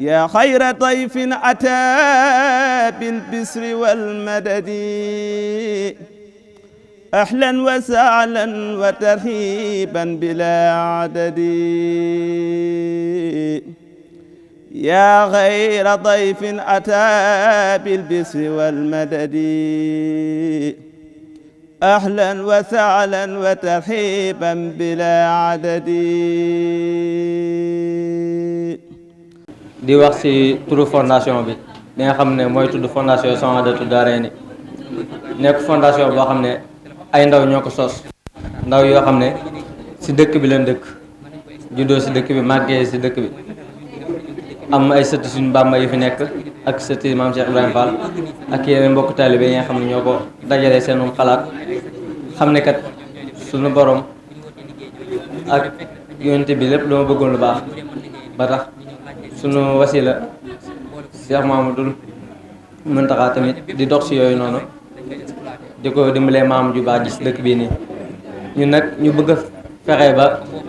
yaa xayra dayfin ataa bil bisri wal madadi ahlan wa sahlan wa tarhiban bilaa adadi yaa xayra dayfin ataa bil bisri wal madadi ahlan wa sahlan wa tarhiban bilaa adadi. di wax ci turu fondation bi li nga xam ne mooy tudd fondation Sahadatou Darayni nekk fondation boo xam ne ay ndaw ñoo ko sos, ndaw yoo xam ne ci dëkk bi leen dëkk, juddoo ci dëkk bi, màggee ci dëkk bi, am ay sëti suñu Bàmba yu fi nekk ak sëti maam Cheikh Ibrahima Fall ak yeneen mbokk taalibe yi nga xam ne ñoo ko dajale seenum xalaat xam ne kat suñu borom ak yonent bi lépp dama bëggoon lu baax ba tax sunu wasila Cheikh Mamadou Muntaxa tamit di dox ci yooyu noonu di ko dimbalee maam ju baax gis dëkk bii nii ñun nag ñu bëgg a fexe ba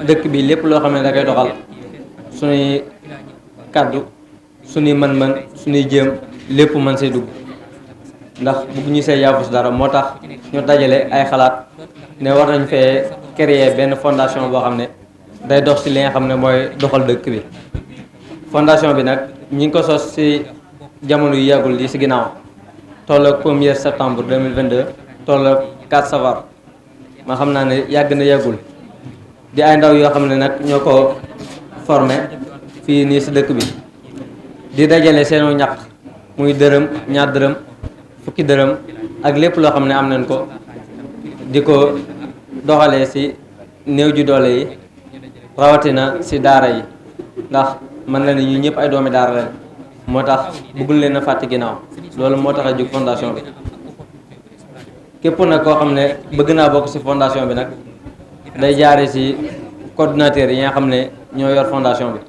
dëkk bi lépp loo xam ne da koy doxal suñuy kàddu suñuy mën-mën suñuy jéem lépp mën say dugg ndax bëgg ñu see yaafus dara moo tax ñu dajale ay xalaat ne war nañ fee créer benn fondation boo xam ne day dox ci li nga xam ne mooy doxal dëkk bi. fondation bi nag ñi ngi ko sos ci jamono yu yàggul yi ci ginnaaw tolloog 1er septembre 2022 tolloog 4 safar ma xam naa ne yàgg na yàggul di ay ndaw yoo xam ne nag ñoo ko formé fii nii ci dëkk bi di dajale seenu ñaq muy dërëm, ñaar dërëm, fukki dërëm ak lépp loo xam ne am nañ ko di ko doxalee ci néew ju doole yi rawatina ci daara yi ndax mën na ni ñu ñëpp ay doomi daara lañ moo tax bëggul leen a fàtte ginnaaw loolu moo tax a jóg fondation bi képp nag koo xam ne bëgg naa bokk ci fondation bi nag day jaare ci coordinateur yi nga xam ne ñoo yor fondation bi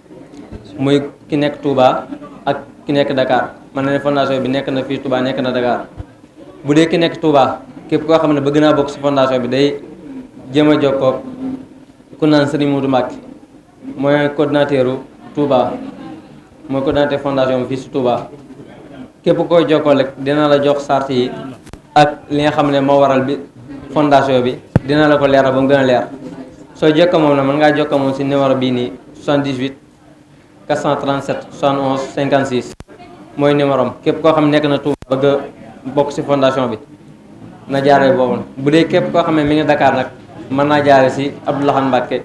muy ki nekk Touba ak ki nekk Dakar mën na ne fondation bi nekk na fii Touba nekk na Dakar bu dee ki nekk Touba képp koo xam ne bëgg naa bokk ci fondation bi day jéem a jokkoo ku naan Serigne Modou Mbacke mooy coordinateur Touba mooy coordinateur fondation bi fii ci Touba képp koy jokkoo rek dina la jox sart yi ak li nga xam ne moo waral bi fondation bi dina la ko leeral ba mu gën a leer soo jokkoo moom na mën ngaa jokkoo moom ci numéro bii nii 78 437 71 56 mooy numéro am képp koo xam ne nekk na Touba bëgg a bokk ci fondation bi na jaaree boobu bu dee képp koo xam ne mi ngi Dakar nag mën naa jaare ci Abdoulahan Mbacke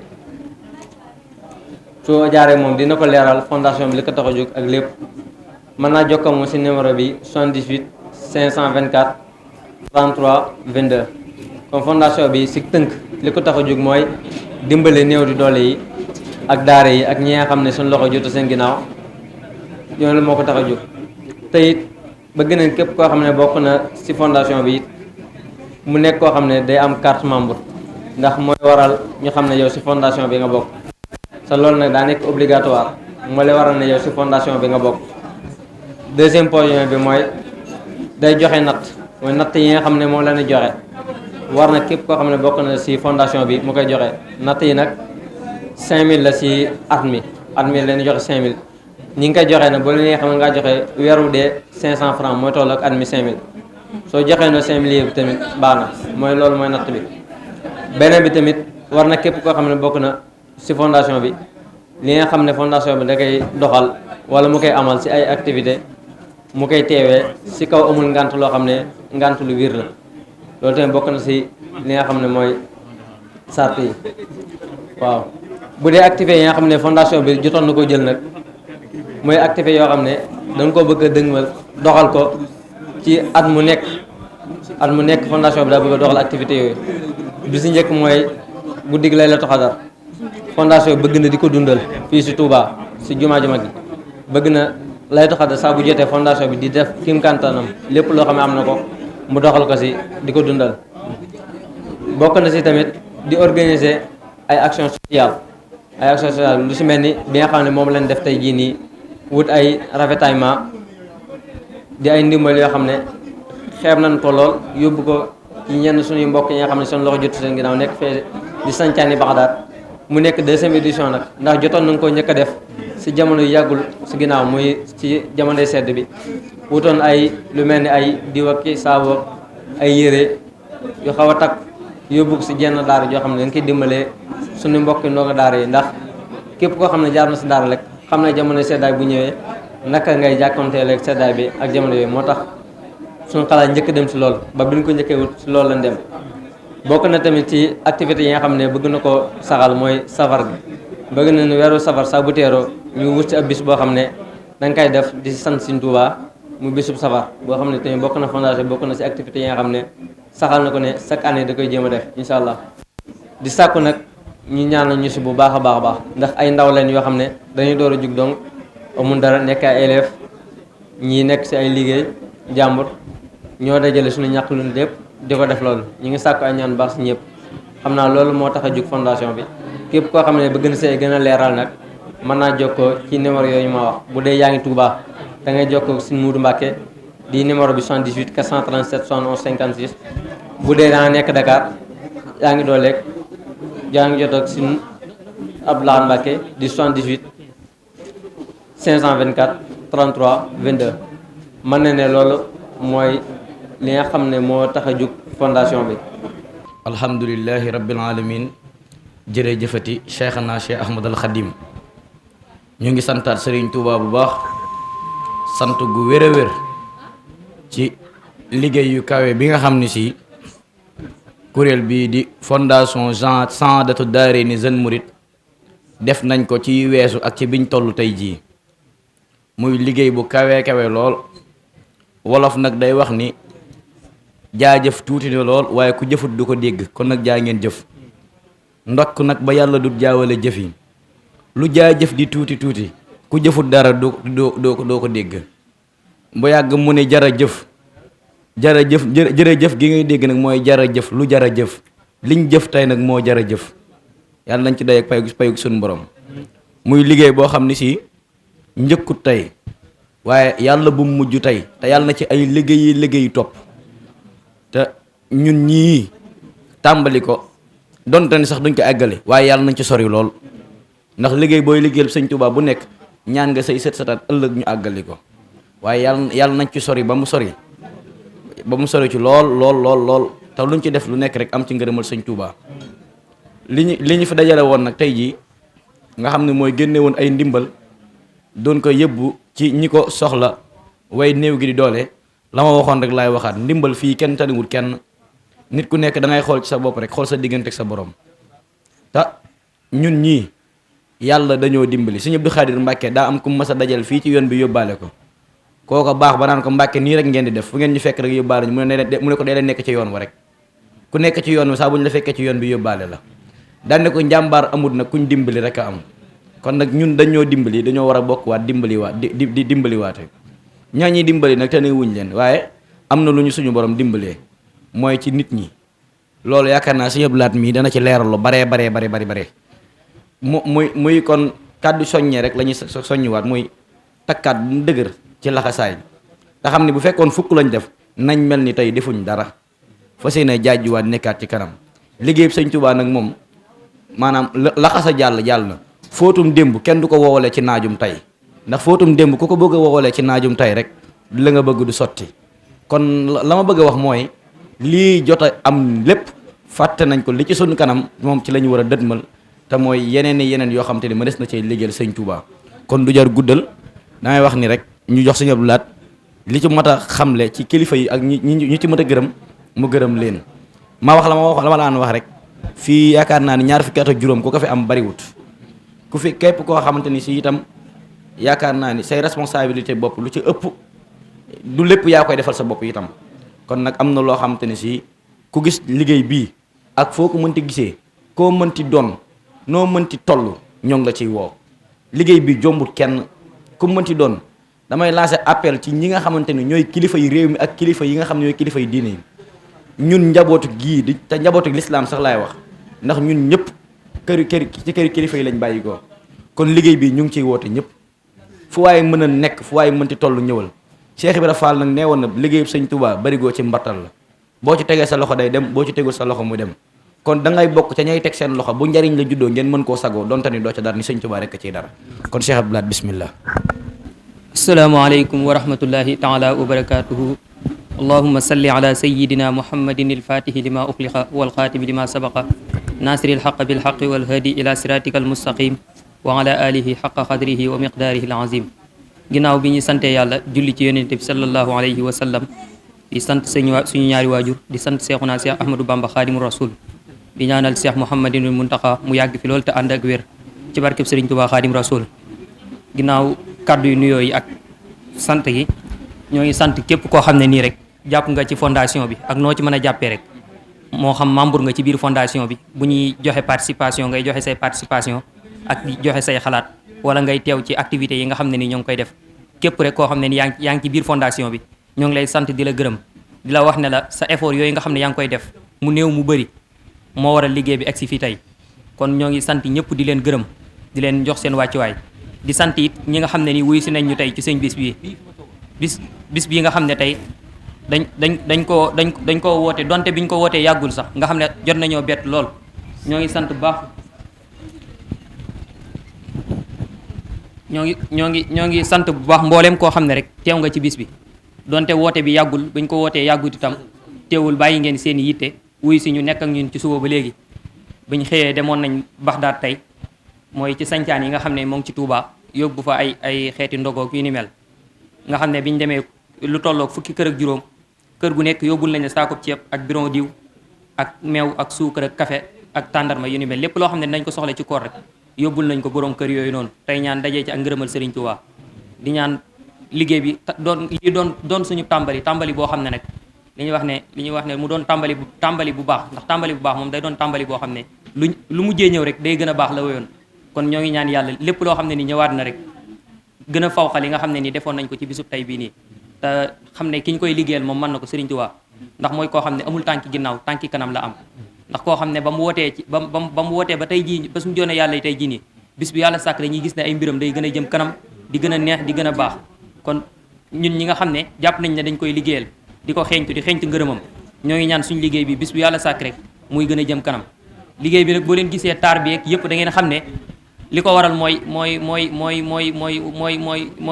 soo jaaree moom dina ko leeral fondation bi li ko tax a jóg ak lépp mën naa jokkoo moom ci numéro bi 78 524 33 22 comme fondation bi ci tënk li ko tax a jóg mooy dimbale néew di doole yi ak daara yi ak ñi nga xam ne suñu loxo jotu seen ginnaaw yoonu moo ko tax a jóg te it bëgg nañ képp koo xam ne bokk na ci fondation bi it mu nekk koo xam ne day am carte membre ndax mooy waral ñu xam ne yow ci fondation bi nga bokk sa loolu nag daa nekk obligatoire moo lay waral ne yow ci fondation bi nga bokk. deuxième point bi mooy day joxe natt mooy natt yi nga xam ne moom la ñu joxe war na képp koo xam ne bokk na ci fondation bi mu koy joxe natt yi nag 5000 la ci at mi leen joxe 5000 ñi ngi koy joxe nag boo leen xam ne ngaa joxe weeru dee 500 francs mooy toll ak at mi 5000 soo joxee na 5000 yëpp tamit baax na mooy loolu mooy natt bi. beneen bi tamit war na képp koo xam ne bokk na ci fondation bi li nga xam ne fondation bi da koy doxal wala mu koy amal ci ay activité mu koy teewee ci kaw amul ngant loo xam ne ngant lu wiir la loolu tamit bokk na ci li nga xam ne mooy sart yi waaw. bu dee activité yi nga xam ne fondation bi jotoon na ko jël nag mooy activité yoo xam ne dañ ko bëgg a dëgmal doxal ko ci at mu nekk fondation bi daa bëgg a doxal activité yooyu bi ci njëkk mooy guddig Laylatul Qadr fondation bëgg na di ko dundal fii ci Touba ci jumaa ju mag gi bëgg na Laylatul Qadr saa bu jotee fondation bi di def kim kantanam lépp loo xam ne am na ko mu doxal ko ci di ko dundal. bokk na ci tamit di organiser ay action sociale lu ci mel ni bi nga xam ne moom lañ def tey jii nii wut ay ravitaillement di ay ndimbal yoo xam ne xeeb nañ ko lool yóbbu ko ci ñenn suñuy mbokk yi nga xam ne seen loxo jotu seen ginnaaw nekk fee di sancaani Baxdaad mu nekk 2e édition nag ndax jotoon nañ ko njëkk a def si jamono yu yàggul si ginnaaw muy ci jamonoy sedd bi wutoon ay lu mel ni ay diw ak saabu ay yére yu xaw a takk yóbbu ko si jenn daara joo xam ne dañ koy dimbalee suñu mbokki ndongo daara yi ndax képp koo xam ne jaar na si daara rek xam ne jamonoy seddaay bu ñëwee naka ngay jàkkonteel ak seddaay bi ak jamono yooyu moo tax suñu xalaat njëkk dem si loolu ba biñ ko njëkkee wut si loolu lañ dem. bokk na tamit ci activités yi nga xam ne bëgg na ko saxal mooy safar gi bëgg na ne weeru safar saa bu teeroo ñu wut ci ab bis boo xam ne da nga koy def di si sant Sëriñ Tuubaa mu bisub safar boo xam ne tamit bokk na fondation bokk na si activités yi nga xam ne saxal na ko ne chaque année da koy jéem a def incha allah. di sàkku nag ñu ñaanal ñu si bu baax a baax a baax ndax ay ndaw leen yoo xam ne dañuy door a jug donc amul dara nekk ay élèves ñii nekk si ay liggéey jàmbur ñoo dajale suñu ñàkk lu lépp di ko def loolu ñu ngi sàkku ay ñaan baax si ñëpp xam naa loolu moo tax a jug fondation bi képp koo xam ne bëgg na see gën a leeral nag mën naa jokkoo ci numéro yooyu ma wax bu dee yaa ngi Touba da ngay jokkoo si Moudou Mbacke di numéro bi 78 437 71 56 bu dee da nga nekk Dakar yaa ngi dooleeg yaa ngi jot ak si Abdoulaye Mbacke di 78 524 33 22 mën na ne loolu mooy li nga xam ne moo tax a jug fondation bi. alhamdulillahi rabbil alamin jërëjëfati cheikhana cheikh ahmadal xadim ñu ngi santaat Serigne Touba bu baax sant gu wér a wér ci liggéey yu kawe bi nga xam ne si kuréel bii di fondation Jean Saadatu Daarayni Jeunes Mourides def nañ ko ci weesu ak ci biñ toll tey jii muy liggéey bu kawe kawe lool wolof nag day wax ni jaajëf tuuti na lool waaye ku jëfut du ko dégg kon nag jaa ngeen jëf ndokk nag ba yàlla du jaawale jëf yi lu jaajëf di tuuti tuuti ku jëfut dara doo ko dégg bu yàgg mu ne jërëjëf jërëjëf gi ngay dégg nag mooy jërëjëf lu jërëjëf liñ jëf tey nag moo jërëjëf yàlla nañ ci day ak payu suñu borom muy liggéey boo xam ne si njëkkut tey waaye yàlla bu mu mujj tey te yàlla na ci ay liggéeyi topp te ñun ñii tàmbali ko donte ni sax duñ ko àggale waaye yàlla nañ ci sori lool ndax liggéey booy liggéeyal Sëñ Tuubaa bu nekk ñaan nga say sët ëllëg ñu àggali ko waaye yàlla nañ ci sori ba mu sori ci lool te luñ ci def lu nekk rek am ci ngërëmal Sëñ Tuubaa li ñu fi dajale woon nag tey jii nga xam ne mooy génne woon ay ndimbal doon ko yëbbu ci ñi ko soxla way néew gi di doole la ma waxoon rek laay waxaat ndimbal fii kenn taniwul kenn nit ku nekk da ngay xool ci sa bopp rek xool sa diggante ak sa borom te ñun ñii yàlla dañoo dimbali Sëñ Abdou Khadir Mbàkke daa am ku mas a dajal fii ci yoon bi yóbbaale ko kooko baax ba naan ko Mbàkke nii rek ngeen di def fu ngeen ñu fekk rek yóbbaale ñu mu ne ko dee leen nekk ci yoon wa rek ku nekk ci yoon wa saa bu ñu la fekkee ci yoon bi yóbbaale la daan ne ko njàmbaar amut nag kuñ dimbali rek a am kon nag ñun dañoo dimbali dañoo war a bokk dimbaliwaat di dimbaliwaate ñaa ñi dimbali nag te ne wuñ leen waaye am na lu ñu suñu borom dimbalee mooy ci nit ñi loolu yaakaar naa Sëñ Abdou Lahat mii dana ci leeral lu bare muy kon kàddu soññee rek la ñuy soññiwaat muy takkaat bu mu dëgër ci laxasaay te xam ne bu fekkoon fukk lañ def nañ mel ni tey defuñ dara fas yéene jaajuwaat nekkaat ci kanam liggéey Sëñ Tuubaa nag moom maanaam laxasa jàll na fóotum démb kenn du ko woowalee ci naajum tey ndax fóotum démb ku ko bëgg a woowalee ci naajum tey rek la nga bëgg du sotti kon la ma bëgg a wax mooy lii jot a am lépp fàtte nañ ko li ci sunu kanam moom ci la ñu war a dëdmal te mooy yeneen yoo xam te ne ma des na cay liggéeyal Sëñ Tuubaa kon du jar guddal damay wax ni rek ñu jox Sëñ Abdou Lahat li ci mat a xamle ci kilifa yi ak ñi ci mat a gërëm mu gërëm leen ma wax la ma daan wax rek fii yaakaar naa ni ñaar fukki at ak juróom ku ko fi am bariwut ku fi képp koo xamante ni si itam yaakaar naa ni say responsabilité bopp lu ci ëpp du lépp yaa koy defal sa bopp itam kon nag am na loo xamante ni si ku gis liggéey bii ak foo ko mënti gisee koo mënti doon noo mënti toll ñoo ngi la ciy woo liggéey bi jombut kenn ku mënti doon damay lancer appel ci ñi nga xamante ni ñooy kilifa yi réew mi ak kilifa yi nga xam ne ñooy kilifa yi diine yi ñun njabootu gii di te njabootu lislaam sax laay wax ndax ñun ñëpp këri kilifa yi lañ bàyyi ko kon liggéey bi ñu ngi ciy woote ñëpp fu waaye mën a nekk fu waaye mënti toll ñëwal Cheikh Ibra Fall nag nee woon na liggéey Sëñ Tuubaa barigoo ci mbattal la boo ci tegee sa loxo day dem boo ci tegul sa loxo mu dem kon da ngay bokk ca ñay teg seen loxo bu njariñ la juddoo ngeen mën koo sagoo donte ni doo ca dara ni sëñ Tuubaa rekk ciy dara kon Cheikh Abdou Lahad bismillah. asalaamaaleykum wa rahmatullahi taala wa barakatuhu. allahuma salli ala sayidina muhammadin ilfatihi lima uxliqa walxaatimi lima sabaqa nasiri alxaq bilxaqi walhadi ila siratika almustaqim wa ala alihi xaqa qadrihi wa miqdaarihi alazim. ginnaaw bi ñu sante yàlla julli ci yonente bi sallallahu alayhi wa sallam di sant suñu ñaari waajur di sant seexuna seex ahmadou bamba xaadimu rasul di ñaanal seex muhammadinul muntaxa mu yàgg fi loolu te ànd ak wér ci barkeb sëriñ Tuubaa xaadim rasul. ginnaaw kàddu yu nuyoo yi ak sant gi ñoo ngi sant képp koo xam ne nii rek jàpp nga ci fondation bi ak noo ci mën a jàppee rek moo xam membre nga ci biir fondation bi bu ñuy joxe participation ngay joxe say participation ak joxe say xalaat wala ngay teew ci activités yi nga xam ne ni ñoo ngi koy def képp rek koo xam ne ni yaa ngi ci biir fondation bi ñoo ngi lay sant di la gërëm di la wax ne la sa effort yooyu nga xam ne yaa ngi koy def mu néew mu bëri moo waral liggéey bi egsi fii tey kon ñoo ngi sant ñëpp di leen gërëm di leen jox seen wàccuwaay di sant it ñi nga xam ne ni wuyu si nañ ñu tey ci seen bis bii nga xam ne tey dañ koo woote donte biñ ko wootee yàggul sax nga xam ne jot nañoo bett lool ñoo ngi sant bu baax ñoo ngi sant bu baax mbooleem koo xam ne rek teew nga ci bis bi donte woote bi yàggul buñ ko wootee yàggut itam teewul bàyyi ngeen seen i yitte wuyu si ñu nekk ak ñun ci suba ba léegi buñ xëyee demoon nañ Baxdaad tey mooy ci sancaan yi nga xam ne moo ngi ci Touba yóbbu fa ay xeeti ndogoog yu ni mel nga xam ne biñ demee lu tolloog fukki kër ak juróom kër gu nekk yóbbul nañ saakoob ceeb ak bidon diw ak meew ak suukar ak café ak tàndarma yu ni mel lépp loo xam ne dañ ko soxla ci koor rek yóbbul nañ ko borom kër yooyu noonu tey ñaan dajee ci ak ngërëmal Serigne Touba di ñaan liggéey bi doon suñu tàmbali boo xam ne nag li ñuy wax ne mu doon tàmbali bu baax ndax tàmbali bu baax moom day doon tàmbali boo xam ne lu mujjee ñëw rek day gën a baax la wéyoon kon ñoo ngi ñaan yàlla lépp loo xam ne ni ñëwaat na rek gën a fawxa li nga xam ne ni defoon nañ ko ci bisub tey bii nii te xam ne ki ñu koy liggéeyal moom mën na ko Serigne Touba ndax mooy koo xam ne amul tànki ginnaaw tànki kanam la am ndax koo xam ne ba mu wootee ba tey jii ba suñu joone yàlla yi tey jii nii bis bi yàlla sàkk dañuy gis ne ay mbiram day gën a jëm kanam di gën a neex di gën a baax kon ñun ñi nga xam ne jàpp nañ ne dañ koy liggéeyal di ko xeeñtu ngërëmam ñoo ngi ñaan suñu liggéey bi bis bu yàlla sàkk rek muy gën a jëm kanam liggéey bi nag boo leen gisee taar bi yëpp da ngeen xam ne li ko waral mooy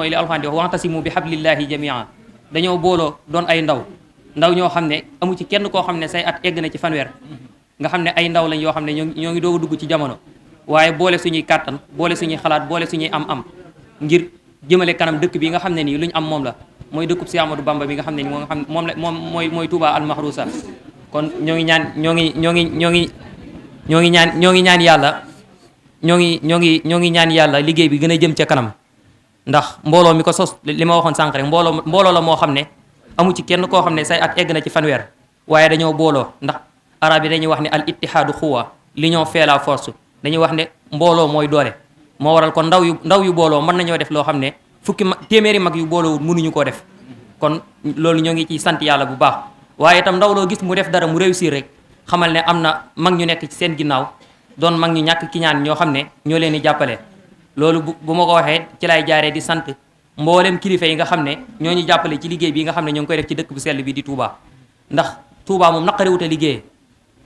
li alxuraan di wax wa'tasimu bi hablillahi jami'an dañoo booloo doon ay ndaw ñoo xam ne amu ci kenn koo xam ne say at egg na ci fanweer nga xam ne ay ndaw lañ yoo xam ne ñoo ngi doog a dugg ci jamono waaye boole suñuy kàttan boole suñuy xalaat boole suñuy am ngir jëmale kanam dëkk bi nga xam ne nii lu ñu am moom la mooy dëkkub si Amadou Bamba bi nga xam ne ni moom mooy Touba al Mahrousa kon ñoo ngi ñaan yàlla liggéey bi gën a jëm ca kanam ndax mbooloo mi ko sos li ma waxoon sànq rek mbooloo la moo xam ne amu ci kenn koo xam ne say at egg na ci fanweer waaye dañoo booloo ndax arab yi dañuy wax ne al ittihaadu xuwa l'union fait la force dañuy wax ne mbooloo mooy doole moo waral kon ndaw yu booloo mën nañoo def loo xam ne téeméeri mag yu booloowul mënuñu koo def kon loolu ñoo ngi ciy sant yàlla bu baax waaye itam ndaw loo gis mu def dara mu réussir rek xamal ne am na mag ñu nekk ci seen ginnaaw doon mag ñu ñàkk ki ñaan ñoo xam ne ñoo leen di jàppale loolu bu ma ko waxee ci lay jaaree di sant mboolem kilifa yi nga xam ne ñoo ñu jàppale ci liggéey bi nga xam ne ñoo ngi koy def ci dëkk bu sell bi di Touba ndax Touba moom naqariwut a liggéey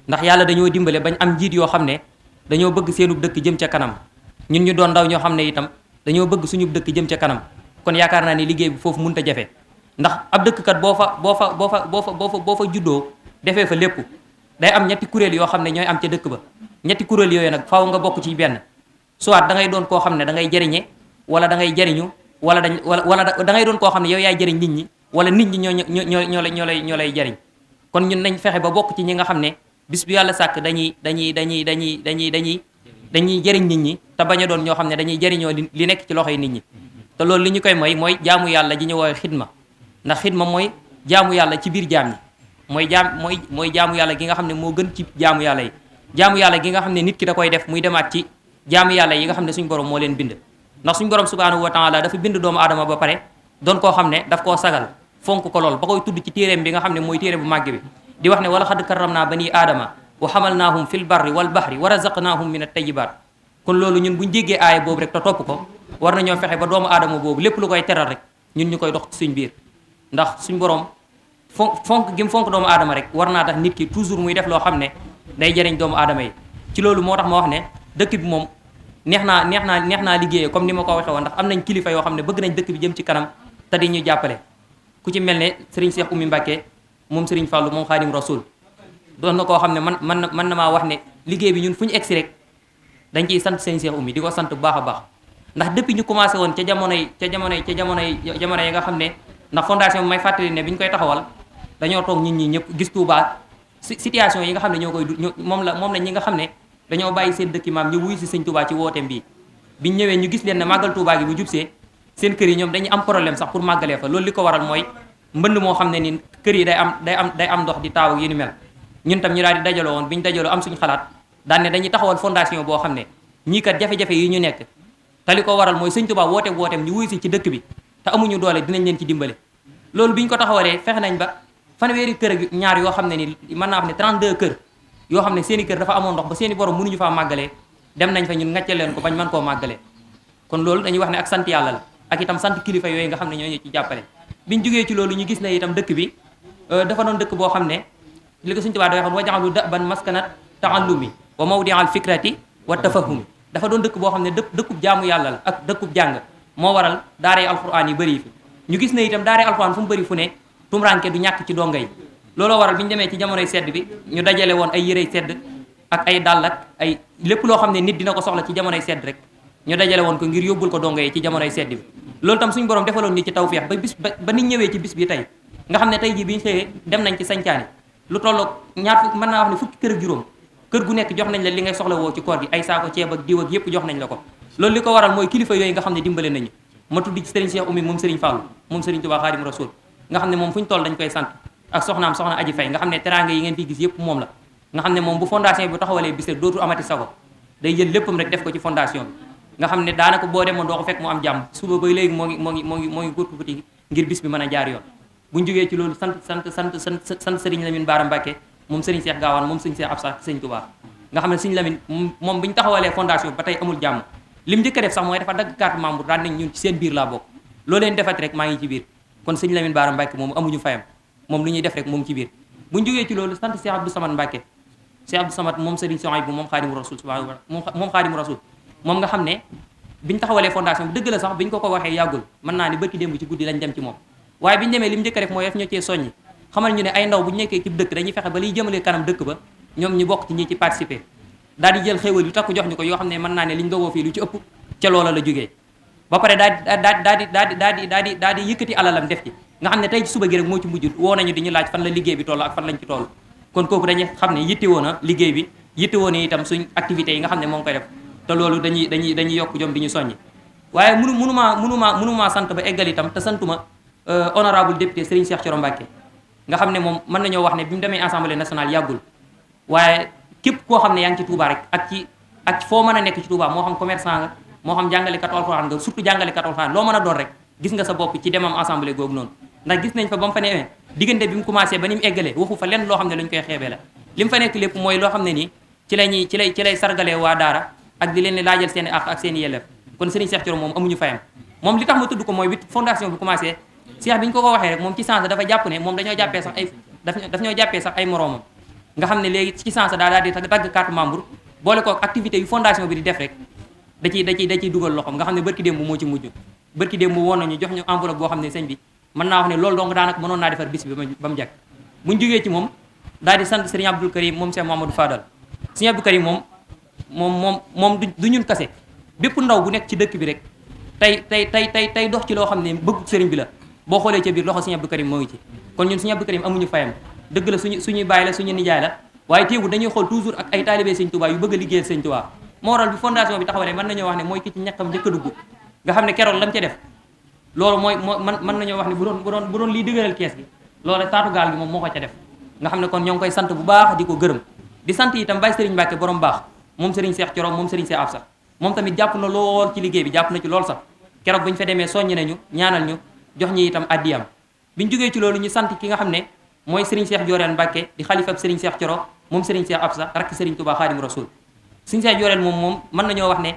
ndax yàlla dañoo dimbale bañ am njiit yoo xam ne dañoo bëgg seenub dëkk jëm ca kanam ñun ñu doon ndaw ñoo xam ne itam dañoo bëgg suñu dëkk jëm ca kanam kon yaakaar naa ni liggéey bi foofu mënut a jafe ndax ab dëkkkat boo fa juddoo defee fa lépp day am ñetti kuréel yoo xam ne ñooy am ca dëkk ba ñetti kuréel yooyu nag faaw nga bokk ci benn soit da ngay doon koo xam ne da ngay jariñe wala da ngay jariñu wala da ngay doon koo xam ne yow yaay jariñ nit ñi wala nit ñi ñoo lay jariñ kon ñun nañ fexe ba bokk ci ñi nga xam ne bis bu yàlla sàkk dañuy jariñ nit ñi te bañ a doon ñoo xam ne dañuy jariñoo li nekk ci loxoy nit ñi te loolu li ñu koy mooy jaamu yàlla ji ñu woowee xidma ndax xidma mooy jaamu yàlla ci biir jaam ñi mooy jaamu yàlla gi nga xam ne moo gën ci jaamu yàlla yi jaamu yàlla gi nga xam ne nit ki da koy def muy demaat ci jaamu yàlla yi nga xam ne suñu borom moo leen bind ndax suñu borom subhanahu wa taala dafa bind doomu aadama ba pare doon koo xam ne daf koo sagal fonk ko lool ba koy tudd ci téeréem bi nga xam ne mooy téere bu màgg bi di wax ne wala xad karramna bani aadama wa xamalnaahum fil barri wal bahri wa razaqnaahum min at-tayyibaat kon loolu ñun buñ jéggee aaya boobu rek te topp ko war nañoo fexe ba doomu aadama boobu lépp lu koy teral rek ñun ñu koy dox ci suñ biir ndax suñ borom fonk gi mu fonk doomu aadama rek war naa tax nit ki toujours muy def loo xam ne day jëriñ doomu aadama yi. ci loolu moo tax ma wax ne dëkk bi moom neex naa liggéeyee comme ni ma ko waxee woon ndax am nañ kilifa yoo xam ne bëgg nañ dëkk bi jëm ci kanam te di ñu jàppale ku ci mel ne Serigne Cheikh Oumy Mbacké moom Serigne Fallou moom Khadim Rasoul doon na koo xam ne man na maa wax ne liggéey bi ñun fu ñu egsi rek dañ ciy sant Serigne Cheikh Oumy di ko sant bu baax a baax ndax depuis ñu commencé woon ca jamono yi nga xam ne ndax fondation bi may fàttali ne bi ñu koy taxawal dañoo toog nit ñi ñëpp gis Touba situation yi nga xam ne ñoo koy moom la ñi nga xam ne dañoo bàyyi seen dëkki maam ñu wuyu si sëñ Touba ci wooteem bii biñ ñëwee ñu gis leen ne màggal Touba gi bu jubsee seen kër yi ñoom dañuy am problème sax pour màggalee fa loolu li ko waral mooy mbënd moo xam ne ni kër yi day am ndox di taaw ak yu ni mel ñun tam ñu daal di dajaloo woon bi ñu dajaloo am suñu xalaat daan ne dañuy taxawal fondation boo xam ne ñii kat jafe-jafe yi ñu nekk te li ko waral mooy sëñ Touba wooteem ñu wuyu si ci dëkk bi te amuñu doole dinañ leen ci dimbale loolu bi ñu ko taxawalee fexe nañ ba fanweeri kër ak ñaar yoo xam ne ni mën naa wax ne 32 kër yoo xam ne seeni kër dafa amoon ndox ba seeni borom mënuñu faa màggalee dem nañ fa ñun ngacce leen ko bañ mën koo màggalee kon loolu dañuy wax ne ak sant yàlla la ak itam sant kilifa yooyu nga xam ne ñoo ñu ci jàppale biñ jógee ci loolu ñu gis ne itam dëkk bi dafa doon dëkk boo xam ne li ko Sëñ Tuubaa da waxoon wa ja'alu da'ban maskanat ta'allumi wa mawdi'al fikrati wa tafahumi dafa doon dëkk boo xam ne dëkkub jaamu yàlla la ak dëkkub jàng moo waral daaray alquran yi bëri fi ñu gis ne itam daaray alquran fu mu bëri fu ne tumranke du ñàkk ci donga yi looloo waral bi ñu demee ci jamonoy sedd bi ñu dajale woon ay yërey sedd ak ay dàll ak ay lépp loo xam ne nit dina ko soxla ci jamonoy sedd rek ñu dajale woon ko ngir yóbbul ko donga yi ci jamonoy sedd bi loolu tam suñu borom defaloon ni ci tawfeex ba nit ñëwee ci bis bi tey nga xam ne tey jii bi ñu xëyee dem nañ ci sañcaani lu tolloog ñaar mën naa wax ne fukki kër ak juróom kër gu nekk jox nañ la li ngay soxla woo ci koor gi ay saako ceeb ak diw ak yépp jox nañ la ko loolu li ko waral mooy kilifa yooyu nga xam ne dimbale nañu ma tudd ci Serigne Cheikh Oumy moom Serigne Fallou moom Serigne Touba Khadim Rasoul nga xam ne moom fu ñu toll dañ koy sant ak soxna Aji Faye nga xam ne teraanga yi ngeen fi gis yépp moom la nga xam ne moom bu fondation bi taxawalee bis rek dootu amati sago day jël léppam rek def ko ci fondation bi nga xam ne daanaka boo demoon doo ko fekk mu am jàmm suba ba léegi moo ngi gurtufuti ngir bis bi mën a jaar yoon buñ jógee ci loolu sant Serigne Lamine Bara Mbacké moom Serigne Cheikh Gawane moom Serigne Cheikh Absa Serigne Touba nga xam ne Serigne Lamine moom bi ñu taxawalee fondation bi ba tey amul jàmm lim njëkk a def sax mooy dafa dagg carte membre daan nañ ñun ci seen biir laa bokk loo leen defati rek maa ngi ci biir kon Serigne Lamine Bara Mbacké moom amuñu fayam moom lu ñuy def rek moom ci biir buñ jógee ci loolu sant Cheikh Abdou Samad Mbacké Cheikh Abdou Samad moom Serigne Souhaïbou moom Khadimou Rasoul moom Khadimou Rasoul moom nga xam ne biñ taxawalee fondation bi dëgg la sax biñ ko waxee yàggul mën naa ni bërki démb ci guddi lañ dem ci moom waaye biñu demee li mu njëkk a def mooy def ñoo cee soññi xamal ñu ne ay ndaw bu ñu nekkee ci dëkk dañuy fexe ba liy jëmale kanam dëkk ba ñoom ñu bokk ci ñi ci participer daal di jël xéewal yu takku jox ñu ko yoo xam ne mën naa ne liñ dogoo fii lu ci ëpp ca loola la jógee ba pare daal di yëkkati alalam def ci nga xam ne tey ci suba gi rek moo ci mujj woo nañu di ñu laaj fan la liggéey bi toll ak fan lañ ci toll kon kooku dañuy xam ne yittewoo na liggéey bi yittewoo na itam suñ activités yi nga xam ne moo ngi koy def te loolu dañuy yokk jom di ñu soññi waaye mënumaa sant ba eggal itam te santuma honorable député Serigne Cheikh Thioro Mbacké nga xam ne moom mën nañoo wax ne bi mu demee assemblée nationale yàggul waaye képp koo xam ne yaa ngi ci Touba rek ak foo mën a nekk ci Touba moo xam commerçant nga moo xam jàngalekat alxuraan nga surtout jàngalekat alxuraan loo mën a doon rek gis nga sa bopp ci demam assemblée googu noonu ndax gis nañ fa ba mu fa ne diggante bi mu commencé ba ni mu eggalee waxu fa lenn loo xam ne lu ñu koy xeebee la li mu fa nekk lépp mooy loo xam ne nii ci lay sargalee waa daara ak di leen laajal seen i àq ak seen i yelleef kon Serigne Cheikh Thioro moom amuñu fayam moom li tax ma tudd ko mooy fondation bi commencé Cheikh bi ñu ko waxee rek moom ci sens dafa jàpp ne moom dañoo jàppee sax ay moroomam nga xam ne léegi ci sens daal di dagg carte membre boole ko activité yu fondation bi di def rek da ciy dugal loxoom nga xam ne bërki démb moo ci mujj bërki démb woon nañu jox ñu enveloppe boo xam ne sëñ bi mën naa wax ne loolu donc daanaka mënoon naa defar bis bi ba mu jekk buñ jógee ci moom daal di sant Serigne Abdoul Karim moom Cheikh Mamadou Fadal Serigne Abdoul Karim moom du ñun kase bépp ndaw bu nekk ci dëkk bi rek tey dox ci loo xam ne bëgg sëriñ bi la boo xoolee ca biir loxo Serigne Abdoul Karim moo ngi ci kon ñun Serigne Abdoul Karim amuñu fayam dëgg la suñuy bàyyi la suñu nijaay la waaye teewul dañuy xool toujours ak ay taalibé Serigne Touba yu bëgg a liggéeyal Serigne Touba moo waral bi fondation bi taxawalee mën nañoo wax ne mooy ki ci ñàkkam njëkk a dugg nga xam ne keroog lam ca def loolu mooy mën nañoo wax ne bu doon liy dëgëral kees gi loolu taatu gaal gi moom moo ko ca def nga xam ne kon ñoo ngi koy sant bu baax di ko gërëm di sant itam Baye Serigne Mbacké borom baax moom Serigne Cheikh Thioro moom Serigne Cheikh Absa moom tamit jàpp na lool ci liggéey bi jàpp na ci lool sax keroog bu ñu fa demee soññi nañu ñaanal ñu jox ñi itam addiyam bi ñu jógee ci loolu ñu sant ki nga xam ne mooy Serigne Cheikh Diorène Mbacké di xalifab Serigne Cheikh Thioro moom Serigne Cheikh Absa rakk Serigne Touba Khadim Rasoul Serigne Cheikh Diorène moom mën nañoo wax ne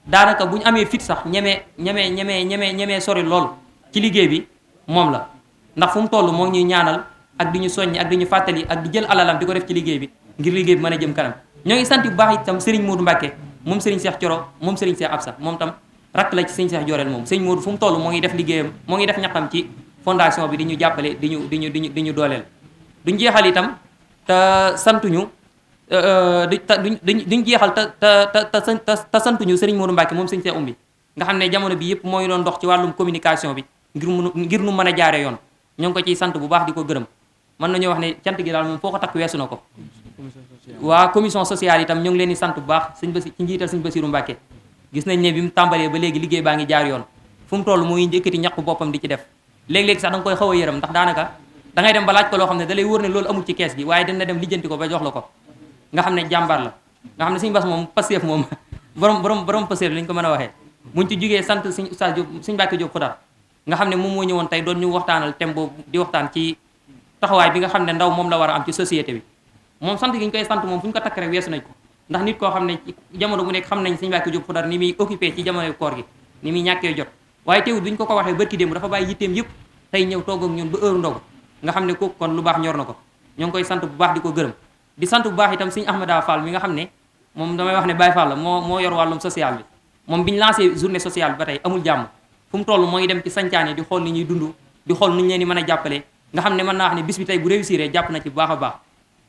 daanaka bu ñu amee fit sax ñemee sori lool ci liggéey bi moom la ndax fu mu toll moo ngi ñuy ñaanal ak di ñu soññi ak di ñu fàttali ak di jël alalam di ko def ci liggéey bi ngir liggéey bi mën a jëm kanam. ñoo ngi sant bu baax itam Serigne Modou Mbacke moom Serigne Cheikh Thioro moom Serigne Cheikh Absa moom tam rakk la ci Serigne Cheikh Joreel moom Serigne Modou fu mu toll moo ngi def liggéeyam moo ngi def ñaqam ci fondation bi di ñu jàppale di ñu dooleel. duñ jeexal itam te santuñu duñ jeexal te santuñu Serigne Modou Mbacke moom Serigne Cheikh Oumy nga xam ne jamono bi yëpp mooy doon dox ci wàllum communication bi ngir nu mën a jaaree yoon ñoo ngi ko ciy sant bu baax di ko gërëm. mën nañoo wax ne cant gi daal moom foo ko takk weesu na ko. waa commission sociale itam ñoo ngi leen di sant bu baax ci njiital sëñ Basiru Mbàkke gis nañ ne bi mu tàmbalee ba léegi liggéey baa ngi jaar yoon fu mu toll muy njëkkati ñàkk boppam di ci def léeg-léeg sax da nga koy xaw a yërëm ndax daanaka da ngay dem ba laaj ko loo xam ne da lay wóor ne loolu amul ci kees gi waaye dina dem lijjanti ko ba jox la ko nga xam ne jàmbaar la nga xam ne sëñ Bas moom Pastef moom borom Pastef lañ ko mën a waxee buñ ci jugee sant sëñ Oustaz Diop sëñ Mbàkke Diop Xudar nga xam ne moom moo ñëwoon tey doon ñu waxtaanal thème boobu di waxtaan ci taxawaay bi nga xam ne ndaw moom la war a am ci société bi moom sant gi ñu koy sant moom fu ñu ko takk rek weesu nañ ko ndax nit koo xam ne jamono bu nekk xam nañ Sëñ Mbàkke Jóob Xudar ni muy occupé ci jamono koor gi ni muy ñàkkee jot waaye teewul bi ñu ko waxee barki démb dafa bàyyi yitteem yëpp tey ñëw toog ak ñun ba heure ndogu nga xam ne kooku kon lu baax ñor na ko ñoo ngi koy sant bu baax di ko gërëm di sant bu baax itam Sëñ Ahmada Fall mi nga xam ne moom damay wax ne Baye Fall la moo yor wàllum social bi moom bi ñu lancé journée sociale bi ba tey amul jàmm fu mu toll moo ngi dem ci sancaane di xool ni ñuy dund di xool ni ñu leen di mën a jàppale nga xam ne mën naa wax ne bis bi tey bu réussir jàpp na ci bu baax a baax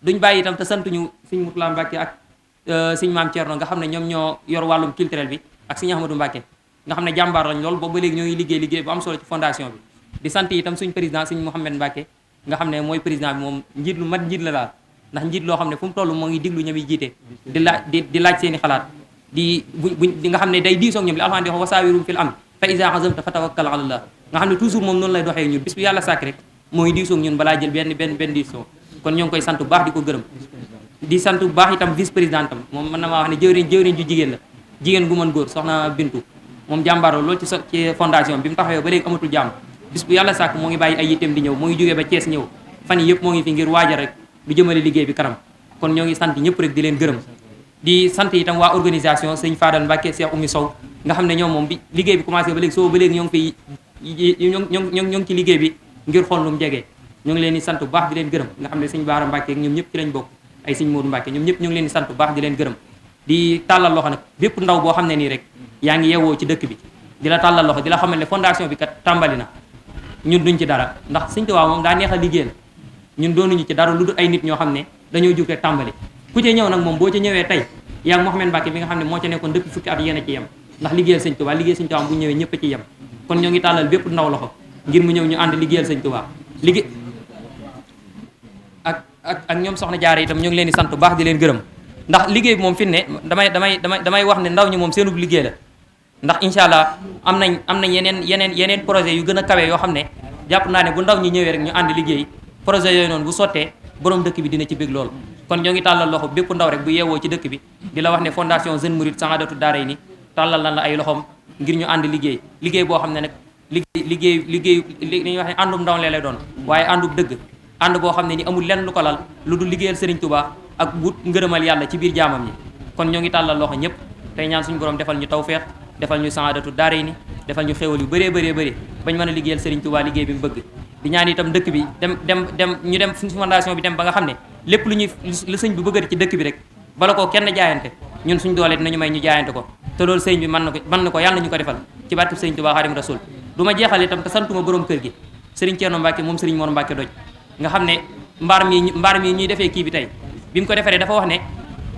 duñ bàyyi itam te santuñu sëñ Mutula Mbàkke ak sëñ Maam Thierno nga xam ne ñoom ñoo yor wàllum culturel bi ak sëñ Ahmadou Mbàkke nga xam ne jàmbaar lañ lool boobu ba léegi ñoo ngi liggéey bu am solo ci fondation bi di sant itam suñ président sëñ Mouhamed Mbàkke nga xam ne mooy président bi moom njiit lu mat njiit la daal ndax njiit loo xam ne fu mu toll moo ngi diglu ñami jiite di laaj seen i xalaat di nga xam ne day diisoog ñoom li alxuraan di wax wasaawirum fil amri fa iza azamta fa tawakkal ala Allah nga xam ne toujours moom noonu lay doxee ñun bis bu yàlla sàkk rek mooy diisoog ñun balaa jël benn diisoo kon ñoo ngi koy sant bu baax di ko gërëm di sant bu baax itam vice président tam moom mën na maa wax ne jëwriñ ju jigéen la jigéen gu mën góor soxna Bintu moom jàmbaaroo loolu ci fondation bi mu taxawee ba léegi amatul jàmm bis bu yàlla sàkk moo ngi bàyyi ay yitteem di ñëw moo ngi jógee ba Thiès ñëw fan yi yëpp moo ngi fi ngir waajal rek lu jëmale liggéey bi kanam kon ñoo ngi sant ñëpp rek di leen gërëm di sant itam waa organisation sëñ Fadal Mbacke Cheikh Oumy Sow nga xam ne ñoom moom bi liggéey bi commencé ba léegi soo ba léegi ñoo ngi fi ñoo ngi ci liggéey bi ngir xool lu mu jegee ñu ngi leen di sant bu baax di leen gërëm nga xam ne sëñ Baara Mbacke ñoom ñëpp ci lañ bokk ay sëñ Modou Mbacke ñoom ñëpp ñu ngi leen di sant bu baax di leen gërëm di tàllal loxo nag bépp ndaw boo xam ne nii rek yaa ngi yeewoo ci dëkk bi di la tàllal loxo di la xamal ne fondation bi kat tàmbali na ñun duñ ci dara ndax sëñ Tuubaa moom daa neex a liggéeyal ñun doonuñu ci dara lu dul ay nit ñoo xam ne dañoo jug rek tàmbali ku ci ñëw nag moom boo ci ñëwee tey yaa ngi Mouhamed Mbacke bi nga xam ne moo ci nekkoon depuis fukki at yéen a ci yem ndax liggéeyal sëñ Tuubaa liggéey sëñ Tuubaa bu ñëwee ñëpp a ci yem kon ñoo ngi tàllal bépp ndaw loxo ngir mu ñëw ñu ànd liggéeyal sëñ Tuubaa liggéey ak ñoom soxna jaare itam ñoo ngi leen di sant bu baax di leen gërëm ndax liggéey bi moom fi ne damay wax ne ndaw ñi moom seenub liggéey la ndax incha allah am nañ yeneen projet yu gën a kawe yoo xam ne jàpp naa ne bu ndaw ñi ñëwee rek ñu ànd liggéey projet yooyu noonu bu sottee borom dëkk bi dina ci bég lool kon ñoo ngi tàllal loxo bépp ndaw rek bu yeewoo ci dëkk bi di la wax ne fondation Jeune Mouride Sahadatou Darayni tàllal lan la ay loxoom ngir ñu ànd liggéey boo xam ne nag liggéey li ñuy wax ne àndum ndaw lay doon waaye àndub dëgg ànd boo xam ne ni amul lenn lu ko lal lu dul liggéeyal Serigne Touba ak wut ngërëmal yàlla ci biir jaamam ñi kon ñoo ngi tàllal loxo ñëpp tey ñaan suñu borom defal ñu tawfeex defal ñu Sahadatou Darayni defal ñu xéwal yu bëree bañ mën a liggéeyal Serigne Touba liggéey bi mu bëgg di ñaan itam dëkk bi ñu dem suñu fondation bi dem ba nga xam ne lépp lu sëñ bi bëgg ci dëkk bi rek bala ko kenn jaayante ñun suñ doole dinañu may ñu jaayante ko te loolu sëñ bi mën na ko yàlla nañu ko defal ci barke Serigne Touba Xaadimu Rasuul du ma jeexal itam te santuma borom kër gi Serigne Thierno Mbacke moom Serigne Mor Mbacke doj nga xam ne mbaar mi ñuy defee kii bi tey bi mu ko defaree dafa wax ne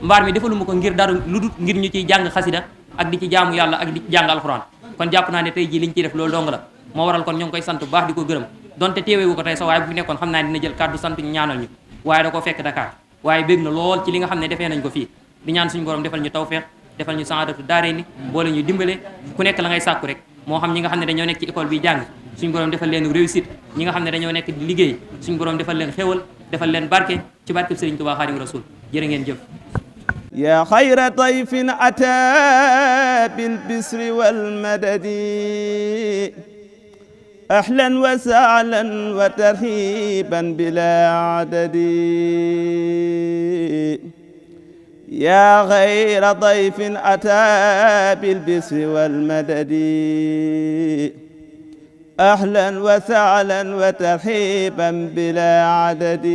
mbaar mi defaluma ko ngir dara lu dul ngir ñu ciy jàng xasida ak di ci jaamu yàlla ak di ci jàng alxuraan kon jàpp naa ne tey jii liñ ciy def loolu dong la moo waral kon ñoo ngi koy sant bu baax di ko gërëm donte teeweewu ko tey sax waaye bu fi nekkoon xam naa dina jël kàddu sant ñu ñaanal ñu waaye da ko fekk Dakar waaye bég na lool ci li nga xam ne defee nañ ko fii di ñaan suñu borom defal ñu tawfeex defal ñu Sahadatou Darayni boole ñu dimbale ku nekk la ngay sàkku rek moo xam ñi nga xam ne dañoo nekk ci école bi jàng suñu borom defal leen réussite ñi nga xam ne dañoo nekk di liggéey suñu borom defal leen xéwal defal leen barke ci barke Serigne Touba Xaadimu Rasuul jërë ngeen jëf يا خير ضيف أتى بالبسر والمدد أهلا وسهلا وترحيبا بلا عدد يا غير ضيف أتى بالبسر والمدد أهلا وسهلا وترحيبا بلا عدد